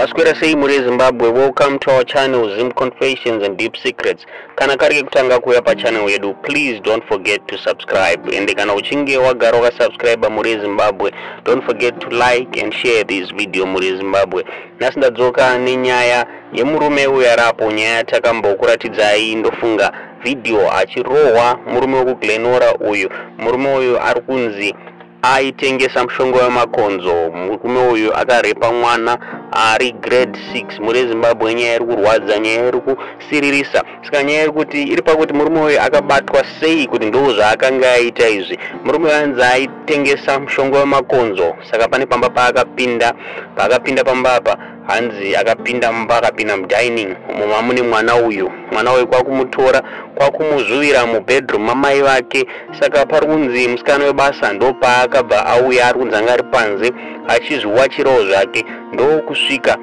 Maswera sei mhuri yeZimbabwe, welcome to our channel Zim Confessions and Deep Secrets. Kana kari kekutanga kuuya pachannel yedu, please don't forget to subscribe. Ende kana uchinge wagara wakasubscribe mhuri yeZimbabwe, don't forget to like and share this video mhuri yeZimbabwe. Nhasi ndadzoka nenyaya yemurume uyu arapo, nyaya yatakambokuratidzai ndofunga video achirohwa murume wekuGlenora uyu. Murume uyu ari kunzi aitengesa mushonga wemakonzo. Murume uyu akarepa mwana ari grade 6. Mhuri yeZimbabwe, nyaya iri kurwadza, nyaya iri kusiririsa. Saka nyaya iri kuti iri pakuti murume uyu akabatwa sei kuti ndo zvaakanga aita izvi. Murume uyu anzi aitengesa mushonga wemakonzo. Saka pane pamba paakapinda, paakapinda pamba apa hanzi akapinda mumba, akapinda mudining umo mamune mwana uyu. Mwana uyu kwakumutora kwakumuzvuvira mubedroom mamai vake. Saka pari kunzi musikana webasa ndopaakabva auya, ari kunzi anga ari panze achizviwachirawo zvake, ndokusvika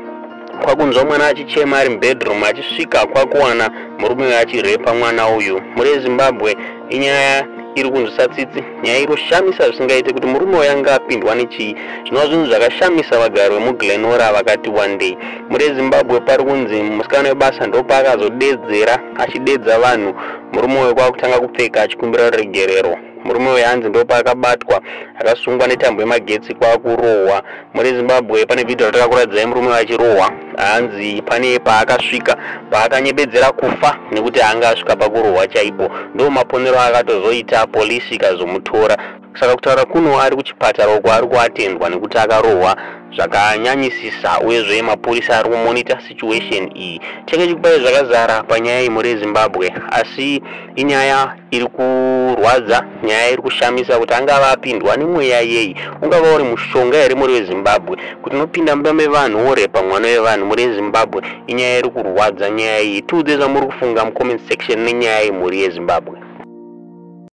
kwakunzwa mwana achichema ari mubedroom. Achisvika kwakuwana murume uyu achirepa mwana uyu. Mhuri yeZimbabwe, inyaya iri kunzwisa tsitsi, nyaya iri kushamisa zvisingaite kuti murume uyu anga apindwa nechii, zvinova zvinhu zvakashamisa vagari vemuGlenora vakati one day. Mhuri yeZimbabwe, pari kunzi musikana webasa ndopaakazodedzera achidedza vanhu, murume uyu kwakutanga kupfeka achikumbira ruregerero. Murume uyu hanzi ndopaakabatwa akasungwa netambo yemagetsi kwakurohwa. Mhuri yeZimbabwe, pane vhidhiyo ratakakuratidzai murume uyu achirohwa. Hanzi pane paakasvika paakanyebedzera kufa nekuti anga asvika pakurohwa chaipo. Ndo maponero akatozoita, polisi ikazomutora. Saka kutaura kuno ari kuchipatara uko ari kuatendwa nekuti akarohwa zvakanyanyisisa, uyezve mapurisa ari kumonita situation iyi. Chenge chikupai zvakazara panyaya iyi mhuri yeZimbabwe, asi inyaya iri kurwadza, nyaya iri kushamisa kuti angava apindwa nemweya yei. Ungava uri mushonga here mhuri yeZimbabwe, kuti unopinda mumba mevanhu worepa mwana wevanhu? Mhuri yeZimbabwe, inyaya iri kurwadza nyaya iyi. Tiudze zvamuri kufunga mucomment section nenyaya yemhuri yeZimbabwe.